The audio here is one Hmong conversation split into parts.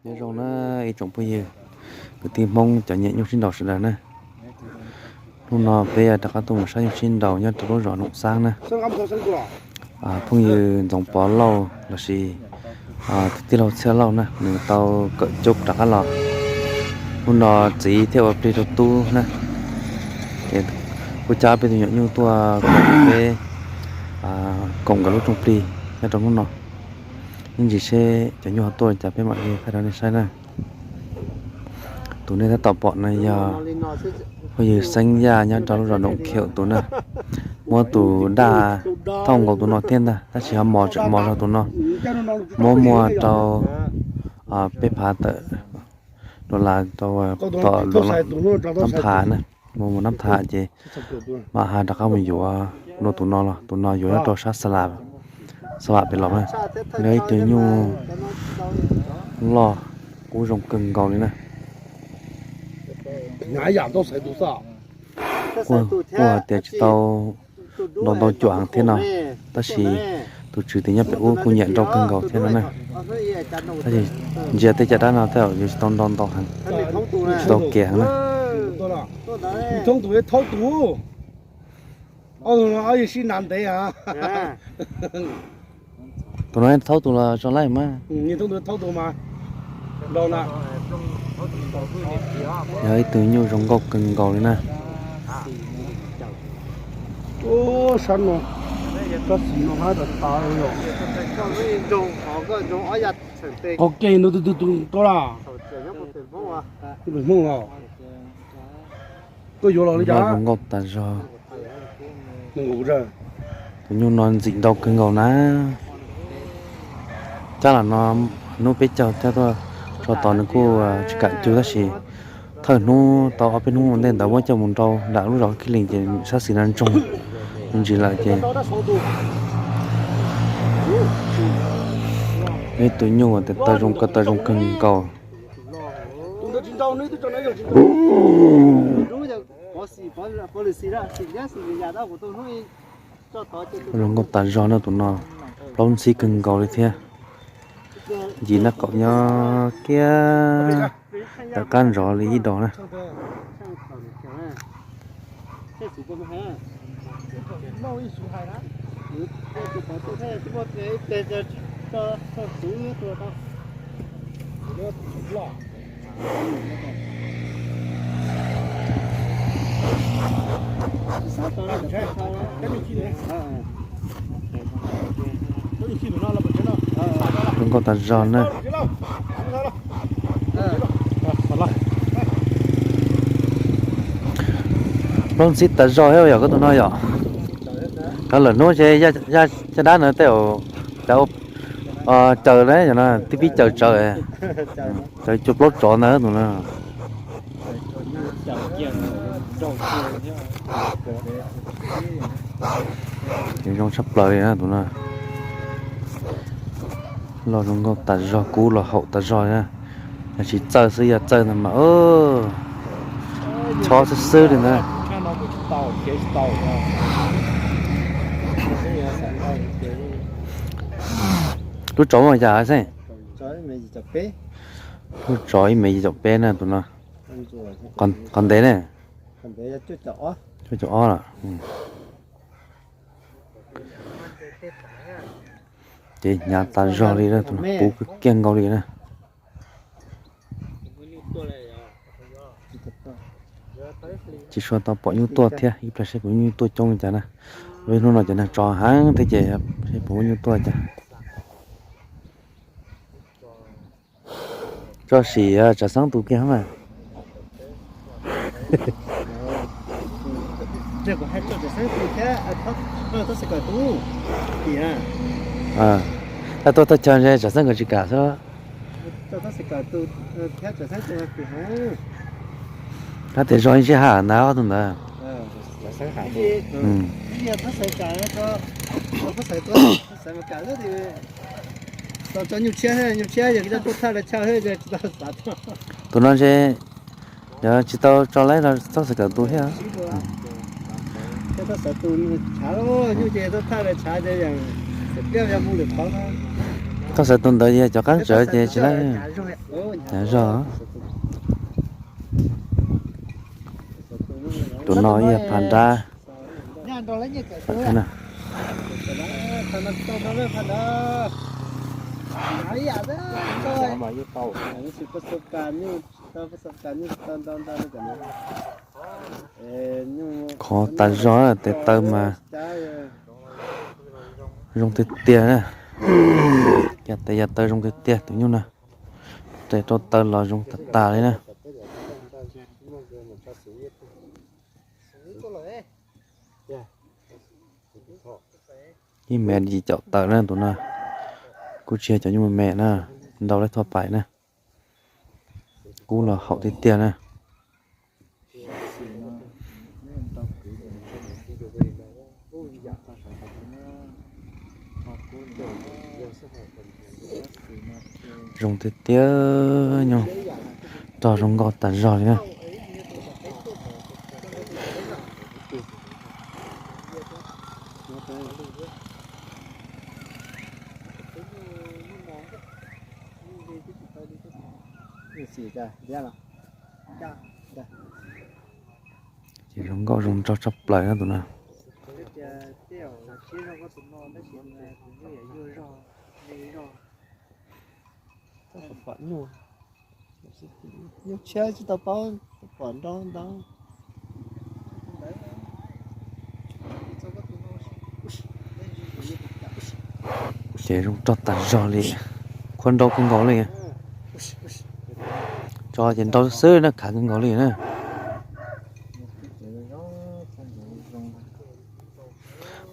Nyob zoo na ib tsoom phooj ywg kwv tij Hmoob cov nyiam nyuj sib nraus sawv daws na. Hnub no peb rov qab tuaj mus saib nyuj sib nraus nyob rau lub zos Noom Xab na. Phooj ywg Ntxoov Pov Lauj lossis tus tij laug Txhiaj Lauj na, nws tau kawm cub rov qab los. Hnub no txiv thiaj ua plig rau tub na. Ces kuj cab peb tus nyuam nyuj tuaj koom peb, koom nkawd lub rooj plig nyob rau hnub no. Ib ntsis seb cov nyuj ho tuaj li cas peb mam li thaij rau nej saib na. Tus nej tab tom pom no yog phooj ywg Xeeb Yaj nyob rau lub zos Noom Khiaum tus na. Muab tus daj thauj nkaus tus no thiab ntag, tab sis ho mos tseem mos zog tus no. Muab muag rau peb phav tawm dollar rau tom Nab Thas na. Muab mus Nab Thas ces mam ho rov qab mus yuav dua tus no los, tus no yuav nyob rau sab Xa Vam pem los na. Yog ib tug nyuj loj kub zoo kawg nkaus li na. Kuj hais tias tsis tau ntau ntau cuam heev thiab no, tab sis tus tswv tias nyob pem ub kuj nyiam nrau kawg nkaus thiab no na. Tab sis ntsia tej caj dab no tej zaum yuav tsis tau ntau ntau heev, tsis tau kiag heev na. Tus no thaub tus los tso laij mas. Yog ib tug nyuj zoo nkauj kawg nkaus li na. Qhov kev no tus tus tus rau la. Hmoob los. Koj yuav los li cas? Zoo nkauj tas zog. Tus nyuj no ntxim ntau kawg nkaus na. Cab los no hnub peb caug thiab tuaj tso tod nws kuj tsis kam cug tab sis thawj hnub tau ob peb hnub ua ntej ntawd muab coj mus nrau nram lub zos Khib Lees ces sab xis no ntsoog me ntsis lawm ces ib tug nyuj uas tes taw zoo ko taw zoo kawg nkaus. Zoo nkauj tas zog na tus no, plaub ntxhib kawg nkaus li thiab. Ncig nab qaum nyob kiag ntawm qab ntsov li ib dos na. Zoo nkauj tas zog na. Plaub ntxhib tas zog thiab yog koj tus no yom. Cov lawm hnub ces yaj dab no tej zaum caws na, tib pib caws tsawv, caws cuag plaub tsov ntawd tus no. Zoo tshaj plaws li na tus no. Loj zoo nkauj tas zog, kub los haum tas zog na. Yog tsis txawj xwb, yog txawj ntag mas chob xwb xwb li ntag. Lub tsov muaj cas xeeb? Lub tsov ib mev yim caum peb na tus no. Qhov ntev ne? Cuaj caum ob los. Ces hnyav tas zog li, tus no puv kiag nkaus li na. Tsis tshua tau pom nyuj tuaj thiab, ib pliag seb puas nyuj tuaj coob li cas na. Hnub no ces nag tso heev thiab ces seb puas muaj nyuj tuaj cas. Tso sim Tsav Xeeb tus kiag mas. Tag tuaj thaj chaw ntshe Tsav Xeeb nkawd tsis kam xwb. Hab tias zog ib sij hawm ntawd ob tug ntawd. Tus no ntshe yog tsis tau tso laib los txhob xav kawm tus thiab. Txhob xav tus ntawd yog cov qab tsawv ces tsis laib. Zog. Tus no yog phaj nrab. Khov tas zog, tes taw mas zoo tiag tiag na. Yog tes yog taw zoo tiag tiag tus nyuj na. Tes rau taw los zoo tas tas li na. Ib mev yim caum tawm na tus no. Kuj tsis yog cov nyuj me me na, nrau lawv thoj pais na. Kub los haum tiag tiag na. Zoo tiag tiag, nyob rog zoo nkauj tas zog li na. Ces zoo nkauj zoo nraug tshaj plaws na tus no. Nyuj tshiab tsis tau paub pom nrau ntau. Ces zoo nraug tas zog li, khuab nrau kawg nkaus li. Tso ces nrau xwb na, khav kawg nkaus li na.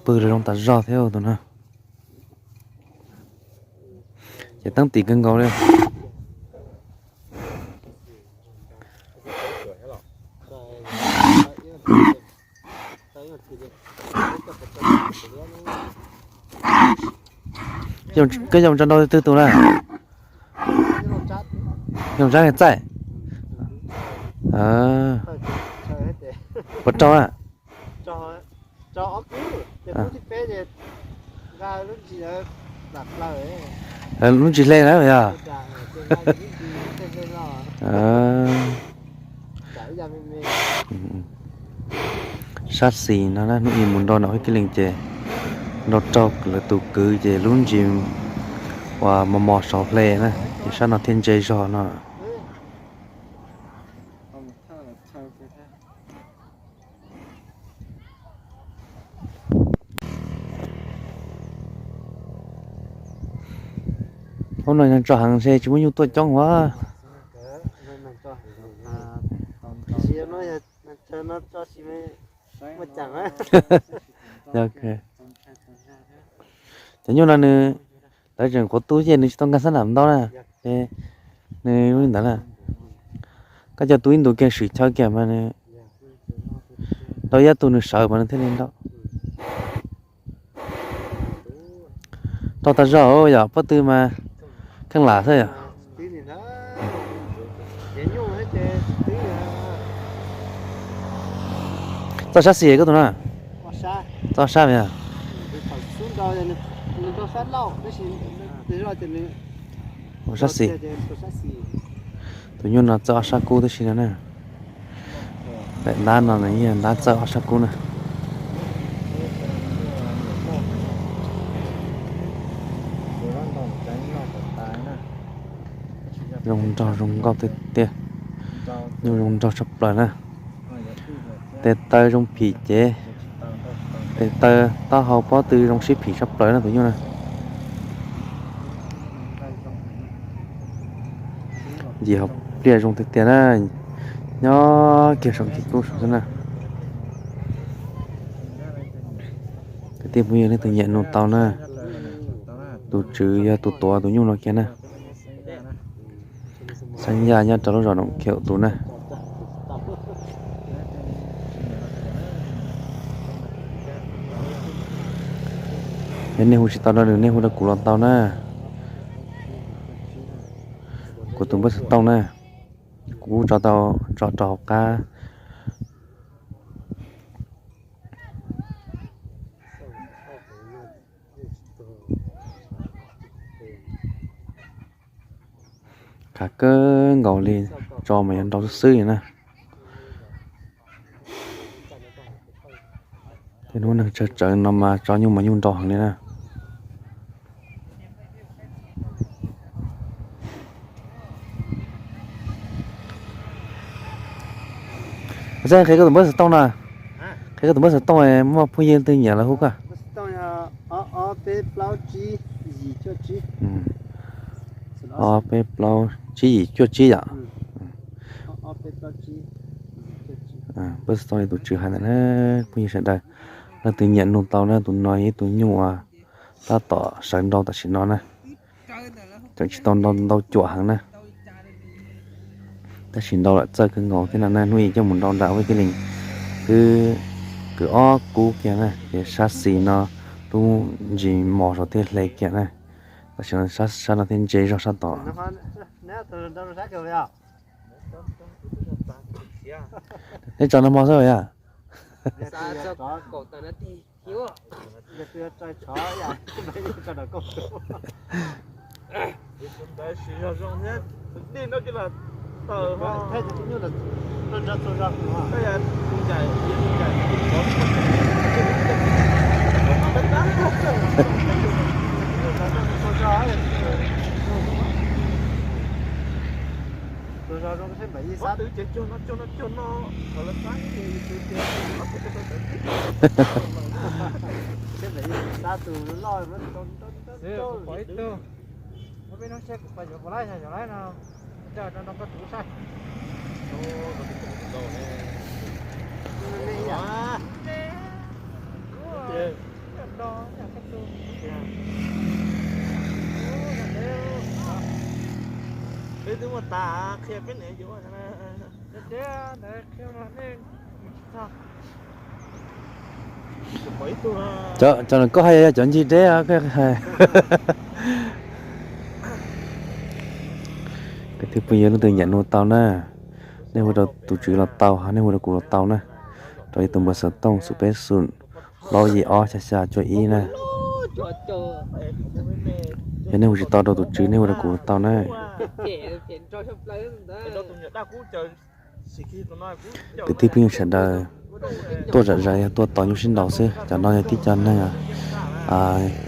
Pw los zoo tas zog thiab tus no. Ces teeb tim kawg nkaus li. Koj yog tso nrau twg tus na? Yog tsab txaij. Puas rau na? Lub ntsis hle na yog? Sab xis no na, hnub ib mus nrau nram Hwj Kib Leej ces nrau raug lawv tus kwv ces lub ntsis uas mos mos saud hle na, ces sab no thiaj ntse zog no. Hnub no neeg tso heev ntshe tsis muaj nyuj tuaj coob hov. Cov nyuj no nws, lawv tseem qhuav tu ces nws tsis tau nkag xab nam ntau na, ces nws li ntawd na. Koj coj tu ib ntus kiag swm chaw kiag mas nws rau ib tug nws sawv mas nws thiaj li nrau. Rau tas zog yom, pob tw mas kheej lam xwb yom. Txoj sab xis koj tus no? Txoj sab yog? Sab xis. Tus nyuj no txawj ob sab kub tib si no na. Daim ntab no nws yog ntab txawj ob sab kub na. Zoo nraug zoo nkauj tiag tiag, nyuj zoo nraug tshaj plaws na. Tes taw zoo phim cev, tes taw taub hau pob tw zoo sib phim tshaj plaws na tus nyuj na. Ncim hauv pliaj zoo tiag tiag na, nyob kiag saum ncig kub saud xwb na. Kwv tij phooj ywg leej twg nyiam nug tau na, tus tswv yog tus tuav tus nyuj no kiag na. Xeeb Yaj nyob rau lub zos Noom Kheum tus na. Yog nej hu tsis tau rau nws, nej hu rau kuv los tau na. Kuv tus npawb xov tooj na, kuv tso tau, tso rau hauv qab. Khav kawg nkaus li, tso mas yuav nrau xwb xwb li na. Tej hnub neeg tsawg tsawv no mas tso nyuj mas nyuj nrau heev li na. Xav qhia koj tus npawb xov tooj na, qhia koj tus npawb xov tooj muaj phooj ywg twg nyiam los hu koj. Ob peb plaub tsib yim cuaj tsib yom. Npawb xov tooj li tus tswv hais ntawd na, phooj ywg sawv daws, leej twg nyiam nug tau na, tus no yog ib tug nyuj uas tab tom sawv nrau tam sim no na, tseem tsis tau ntau cuam heev na. Tab sis nrau lawm txawj kawg nkaus thiab no na, hnub ib coj mus nrau nram ua ke li twb kwv ob kub kiag na, ces sab xis no lub ntsis mos saum thiaj hle kiag na. Tam sim no sab no thiaj ntse zog sab tod. Neb tso nag hmo xwb yom? Ib tug, peb hnub seb kuv pais yuav puas laib, yog yuav laib no, ntawm no no koj tus saib. Peb twb muaj tas qhia peb niam yuav. Cov no koj hais yog cov ncig deb. Kwv tij phooj ywg leej twg nyiam nug tau na, nej hu rau tus tswv los tau, nej hu rau kuv los tau na. Rau ib tus npawb xov tooj xoom peb xoom plaub yim ob xya xya cuaj ib na. Yog nej hu tsis tau rau tus tswv nej hu rau kuv los tau na. Kwv tij phooj ywg sawv daws, tuaj zom zaws yog tuaj tos nyuj sib nraus xwb. Cov no yog tib co neeg,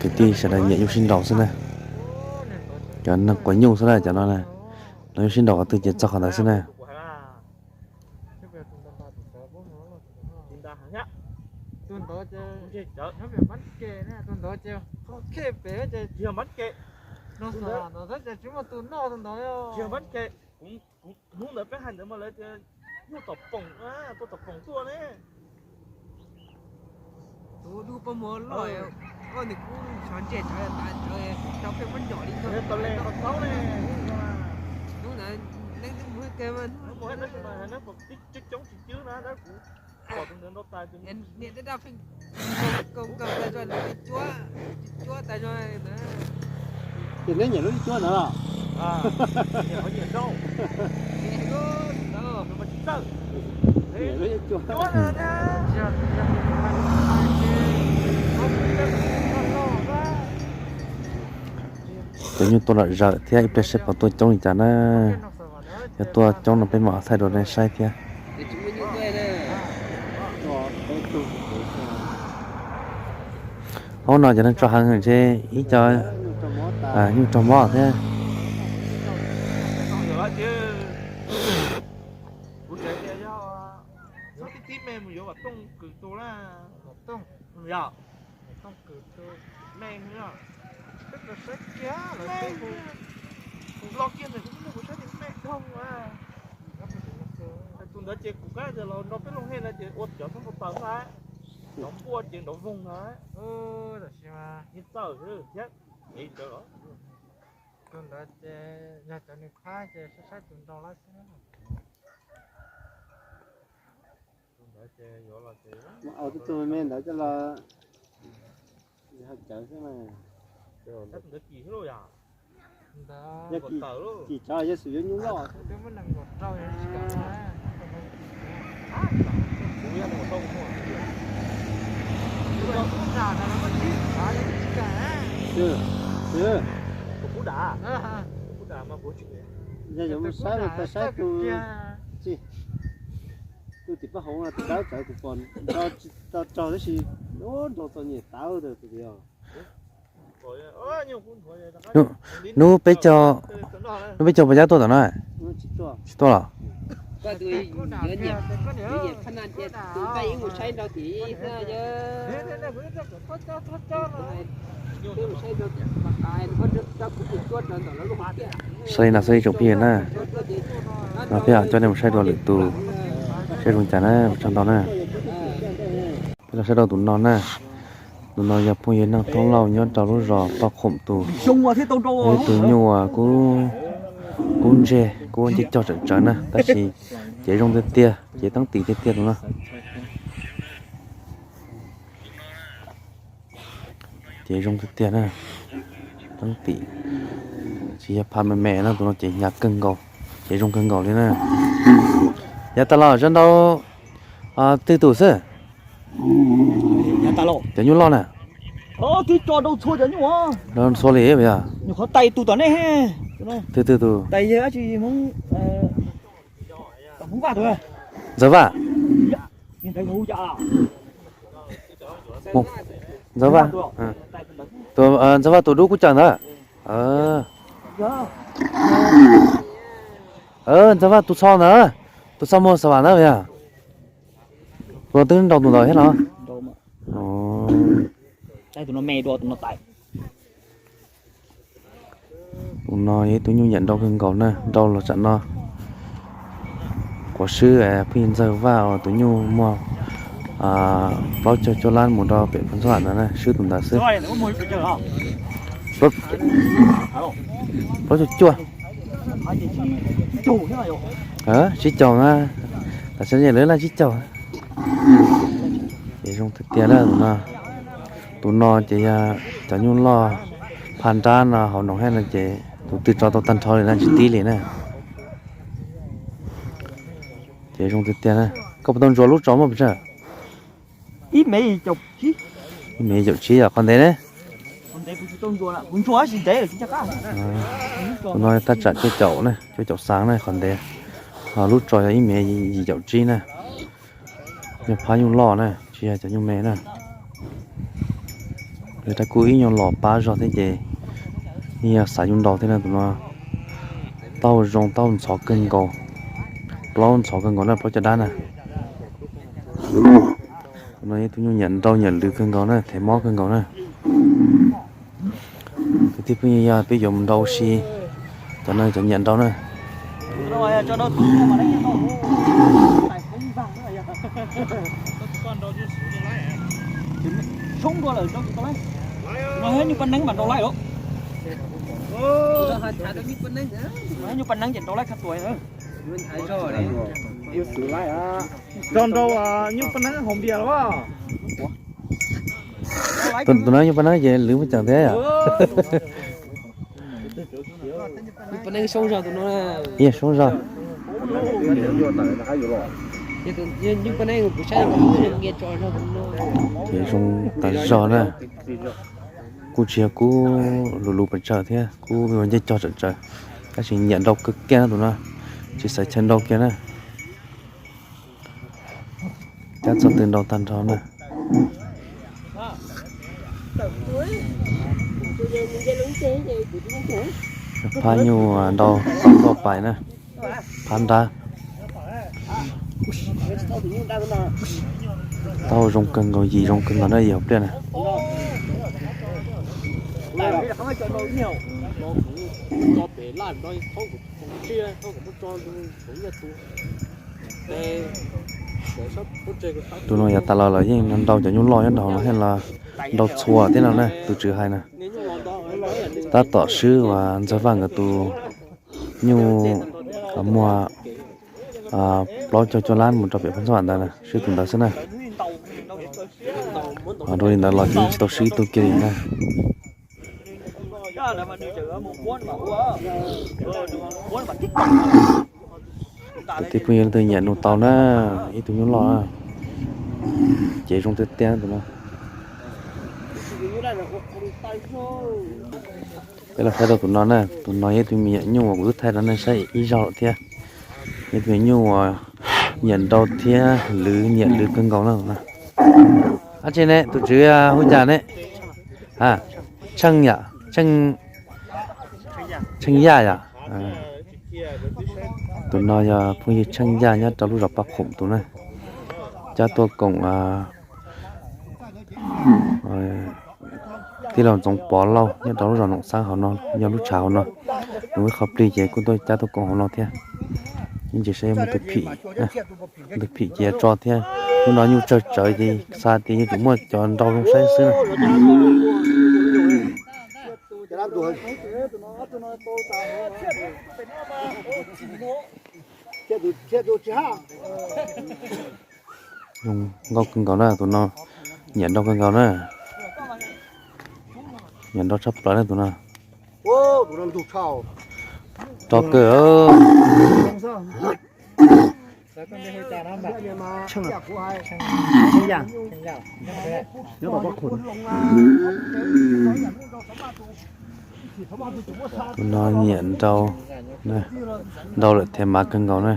kwv tij sawv daws nyiam nyuj sib nraus xwb na. Cov neeg quav nyuj xwb na cov no na. Los nyuj sib nraus qhov twg ces txog qhov ntawd xwb na. Hnub ntawd peb hais ntawd mas lawv tias nyuj tom poom, tuaj tom poom tuaj ne. Tus dub poj muag loj, koj nws kuj xyov ntseg tsawv tas tsawv, rau peb muab nyom li tau le tau tau ne. Hnub ntawd neeb twb mus ib ke mas, coob coob tsis cwb na, tab kuv pom tus ntawd nrau tas. Niam tej daj pheej nkaus nkaus tas zog, nws cuab, cuab tas zog ntawd. Ces neb nyiam lub cuab ntawd los? Cov nyuj tuaj lom zawm thiab, ib pliag seb puas tuaj coob li cas na. Yog tuaj coob no peb mam thaij rau nej saib thiab. Hauv no cov neeg tso heev ntshe ib co nyuj raug mob thiab. Tus ntawd ces kuv qab tias los nrog peb loo hej no ces ua cov xab npua taws xwb, cov npuaj ces nrov voog ntag. Tam sim mas yeej txawj thiab. Tus ntawd ces yog cov nws phab ces saib saib tus nrau lawm xwb. Tus ntawd ces yuav los ces, tus me ntawd coj los cawv xwb mas. Tus ntawd kim xwb lauj yom. Yog kim, kim cov Yexus yuav nyuj loj. Kub dam, kub dam mas kuv tsis, Yog yuav mus saib mas saib tus, tus tim paj hauv no tus dawb tsawv tus pom nrau tsis tau rog tab sis nrau txom nyem tawv tus tias. Hnub peb caug, hnub peb caug puas nyab tuaj tom no? Tsis tuaj los? Xws li no xwb ib tsoom phooj ywg na, no peb coj nej mus saib dua lwm tus, saib zoo cas na, ua tsaug ntau na. Peb los saib rau tus no na, tus no yog phooj ywg Neej Thoob Lauj nyob rau lub zos Paj Qhoom tus, ib tug nyuj uas kub ntseg kub ncej cog tsawm tsawv na, tab sis cev zoo tiag tiag, cev teeb tim tiag tiag tus no. Cev zoo tiag tiag na, teeb tim tsis yog phaj me me no, tus no cev hnyav kawg nkaus, cev zoo kawg nkaus li na. Yav tas los zov nrau twg tus xwb? Cov nyuj loj na. Rau ntxhua li yog twg twg tus? Ntxawg Vaj. Ntxawg Vaj, Ntxawg Vaj tus dub kuj cawm ntawd. Ntxawg Vaj tus txho ntawd, tus txho muag Xav Vam ntawd yog. Tus no twb nrau tus ntawd thiab no. Tus no yog ib tug nyuj nyiam nrau kawg nkaus na, nrau los tsam no quav swb pheej Ntxawg Vaj uas tus nyuj muag plaub caug cuaj lab mus rau pem Phoos Xab Vam ntawd na, swb tus ntawd xwb. Plaub caug cuaj, tsib caug na, tam sim no lawv laj tsib caug. Ces zoo tiag tiag na tus no. Tus no ces yog cov nyuj loj phaj nrab no hauv noog hab no ces tus twg tso tau tag nrho li na tsis tib li na. Ces zoo tiag tiag na. Koj puas tau ntsuas lub tso muaj pes tsawg? Ib mev caum tsib yom, qhov ntev ne. Tus no thaj tsam cuaj caum na, cuaj caum xav na qhov ntev. Ho lub tso yog ib mev yim caum tsib na. Nyuj phab nyuj loj na, tsis yog cov nyuj me na. Lawv rab kuj ib nyuag los pab zog thiab ces yeej yog xav yuav nrau thiab na tus no. Taub hau zoo, taub hau ntxhov kawg nkaus, plaub ntxhov kawg nkaus na, plaub caj dab na. Tus no yog ib tug nyuj nyiam nrau nyiam lwv kawg nkaus na, thev mob kawg nkaus na. Kwv tij phooj ywg, yog peb yuav mus nrau ua si, cov no cov nyiam nrau na. Nyuj paj neeb ces nrau laij kab tua. Nrau nyuj paj neeb haus npias los. Tus no nyuj paj neeb ces lwv muaj ceem thiab yom. Ib yam soob zog. Ces zoo tas zog na. Kuj tsis yog kub lus lus pes tsawg thiab, kub ua ncej cog tsawm tsawv, tab sis nyiam nrau kawg kiag na tus no, tsis xaiv chaw nrau kiag na. Cab txog twg nrau tag nrho na. Phab nyuj nrau toj pais na, phab nrab. Taub hau zoo kawg nkaus, yim zoo kawg nkaus na, yim hauv pliaj na. Tus no yav tas los lawv yeej nrau cov nyuj loj nyob nrau los thiaj los nrau txhua thiab no na, tus tswv hais na. Tab tom swb uas Ntxawg Vaj nkawd tus nyuj muag plaub caug cuaj lab mus rau pem Phoos Xab Vam ntawd na, swb tus ntawd xwb na. Ho rau li ntawd los ces tsis tau swb ib tug kiag li na. Kwv tij phooj ywg leej twg nyiam nug tau na, ib tug nyuj loj na, ces zoo tiag tiag tus no. Peb los saib rau tus no na, tus no yog ib tug me nyuam nyuj uas kuv twb thaij rau nej saib ib zaug lawm thiab. Yog ib tug me nyuam nyuj uas nyiam nrau thiab lwv, nyiam lwv kawg nkaus na tus no. Ab tsi ne, tus tswv hu cas ne? Tsheej yam, Tsheej Yaj yom. Tus no yog phooj ywg Tsheej Yaj nyob rau lub zos Paj Qhoom tus na. Cab tuaj koom tij laug Ntxoov Pov Lauj nyob rau lub zos Noom Xab hauv no, yog lub tshav hauv no. Nws ib qho plig ces kuj tuaj cab tuaj koom hauv no thiab. Ib ntsis saib muaj tus phim, tus phim ces tso thiab. Lub no nyuj tsawg tsawv ces xav tias yuav tsum muaj cov nrau zoo saib xwb na. Zoo nkauj kawg nkaus na tus no, nyiam nrau kawg nkaus na. Nyiam nrau tshaj plaws na tus no. Rov kawg. Tus no nyiam nrau, nrau lawm thev mav kawg nkaus na.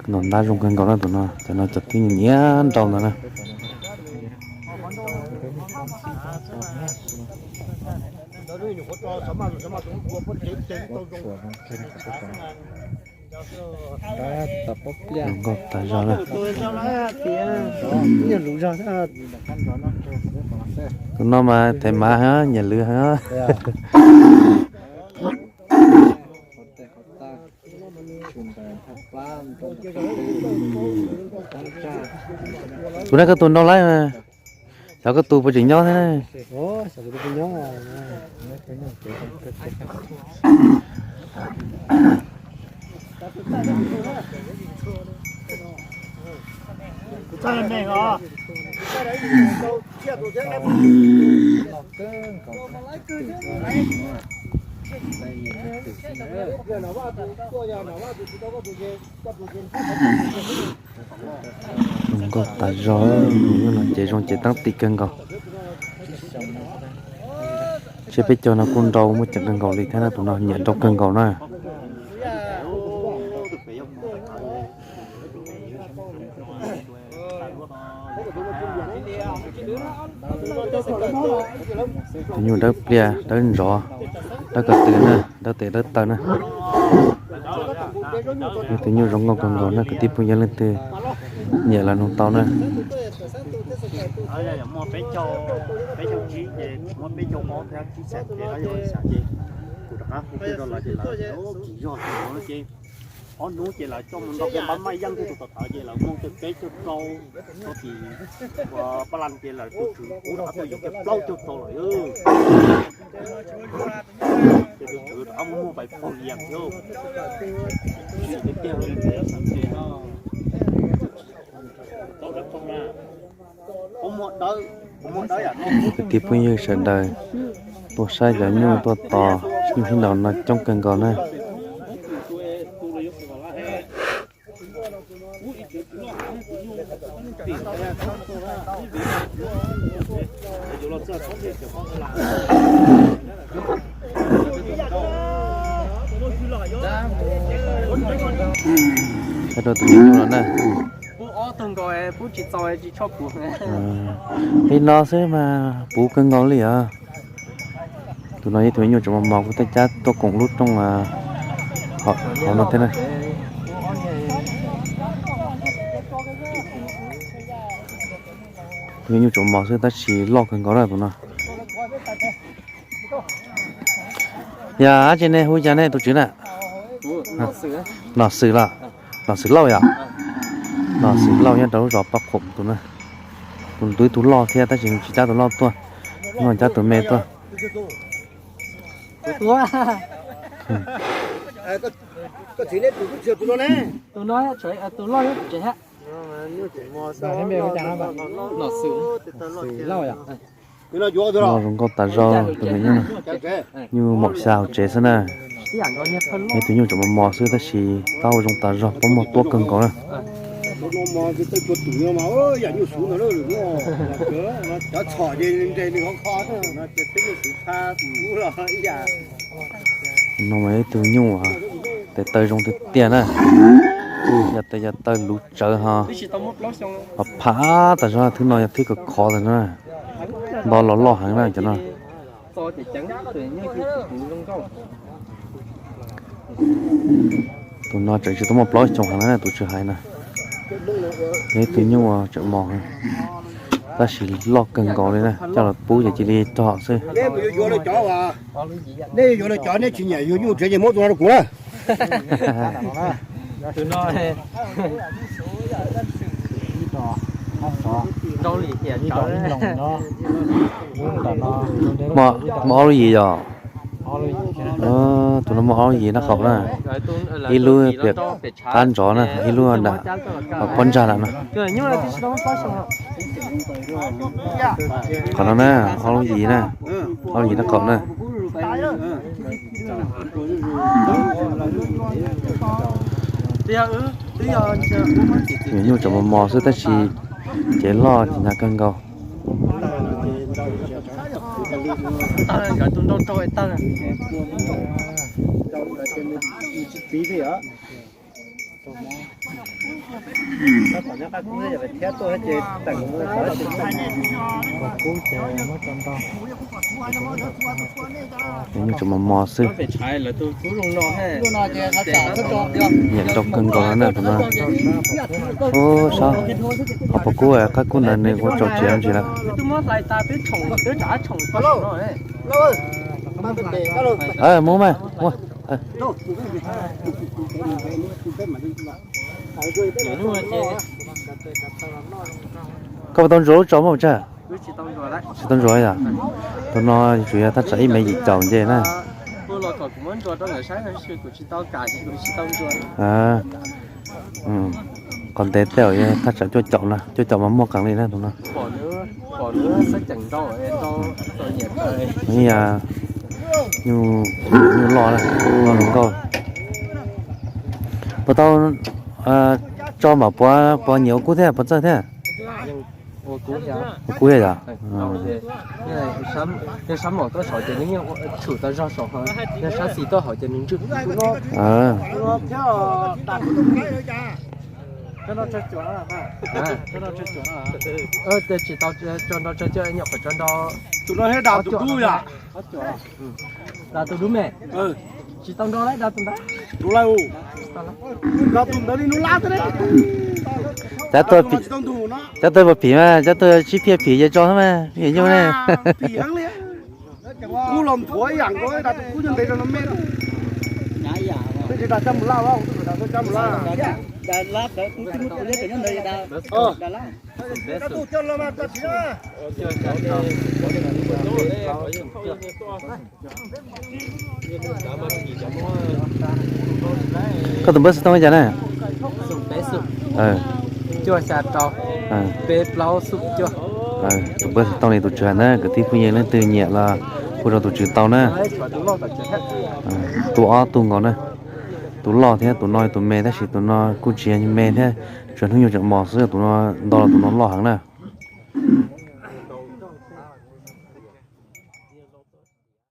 Nrau ntab zoo kawg nkaus na tus no, cov no cov twb nyiam nrau ntawd na. Zoo nkauj tas zog na. Tus no mas thev mav heev, nyiam lwv heev. Tus no koj tus nrau lawm, xyov koj tus puas tseem nyob thiab na. Zoo nkauj tas zog, tus nyuj no ces zoo ces teeb tim kawg nkaus. Seb peb caug no kuj nrau muaj ceem kawg nkaus li thiab na, tus no nyiam nrau kawg nkaus na. Tus nyuj dawb pliaj dawb ntxov, dawb ko tw na, dawb tes dawb taw na. Yog tus nyuj zoo nkauj kawg nkaus na, kwv tij phooj ywg leej twg nyiam los nug tau na. Muaj peb caug, peb caug tsib ces muab peb caug ob thiab tsib xees ces ob yog xya ces kuv rov qab hu peb rau lawv ces lawv kis zog ces ob hnub ces lawv coj mus nrog peb npab maj yeej thiab tus tom thawv ces lawv muaj kiag peb caug rau, rau tim Paj Laj ces lawv tus tswv kuv rov qab tuaj yuav kiag plaub caug rau lawm. Ces tus tswv rov qab muaj muaj pais phaum yas thiab. Kwv tij phooj ywg sawv daws tuaj saib cov nyuj tuaj tos nyuj sib nraus no coob kawg nkaus na. Saib rau tus nyuj no na. Li no xwb mas puv kawg nkaus li os. Tus no yog tus me nyuam tseem mos mos kuv tej cab tuaj koom lub rooj hauv no thiab na. Tus me nyuam tseem mos xwb tab sis loj kawg nkaus na tus no. Yog dab tsi nej hu cas nej tus tswv na? Nom Xwm los, Nom Xwm Lauj yom? Nom Xwm Lauj nyob rau lub zos Paj Qhoom tus na. Tus ntawd ib tug loj thiab tab sis tsis cab tus loj tuaj, no cab tus me tuaj. Nom Xwm Lauj yom? Loj zoo nkauj tas zog tus me nyuj. Nyuj maum xya hauv tsev xwb na. Ib tug nyuj tseem mos mos xwb tab sis tau zoo tas zog, pob muag tuab kawg nkaus na. No mas ib tug nyuj tes taw zoo tiag tiag na. Yog tes yog taw luv tsawv ho, ho phav tas zog, thwb no yog thwb khov khov tas na. Nto los loj heev na cov no. Tus no tseem tsis tau muaj plaub xyoos heev na, tus tswv hais na. Ib tug nyuj tseem mos heev, tab sis loj kawg nkaus li na, coj los pub ces cia li rog xwb. Nej yuav los cov, nej tsis nyiam yuav nyuj tsev ces muab tus no rau kuv na. Muaj ob lub yim yom? Tus no muaj ob lub yim nraub qaum na, ib lub pem qab ntsov na, ib lub nram pob ntsag lawm no. Qhov no na, ob lub yim na, ob lub yim nraub qaum na. Nyuam nyuj tseem mos mos xwb tab sis cev loj ces hnyav kawg nkaus. Nyuam nyuj tseem mos mos xwb. Nyiam nrau kawg nkaus no na tus no. Ub, sab, ho puas kub, qab kub ntawd nws ua tsaus tsis ntsis lawm. Mus mas, mus. Koj puas tau ntsuas lub tso muaj tsawg? Tsis tau ntsuas yom? Tus no tsuas yog thaj tsam ib mev yim caum nce na. Qhov ntev tej zaum yog thaj tsam cuaj caum na, cuaj caum mas muaj qees li na tus no. Nyuj, nyuj loj na, loj zoo nkauj. Puas tau tso mam puas, puas nyiam ua kub thiab puas txawj thiab? Ua kub thiab yom? Tus no da tus dub yom? Da tus dub me. Tsis tau nrog lawm, da tus ntawd. Cov tuag puas phim mas, cov tuag sib phiaj phim ces tso xwb mas, me nyuj ne. Kub los nthuav ib yam nkaus, da tus kub nyob ntev rau no me. Twb tsis tas cab mus laj, kuv twb tsis tas cab mus laj. Koj tus npawb xov tooj li cas na? Tus npawb xov tooj li tus tswv hais na, kwv tij phooj ywg leej twg nyiam los hu rau tus tswv tau na. Tu ob tug nkaus na, tus loj thiab tus no tus me, tab sis tus no kuj tsis yog me thiab, tsuas hnub nyoog tseem mos xwb, tus no nto los tus no loj heev na.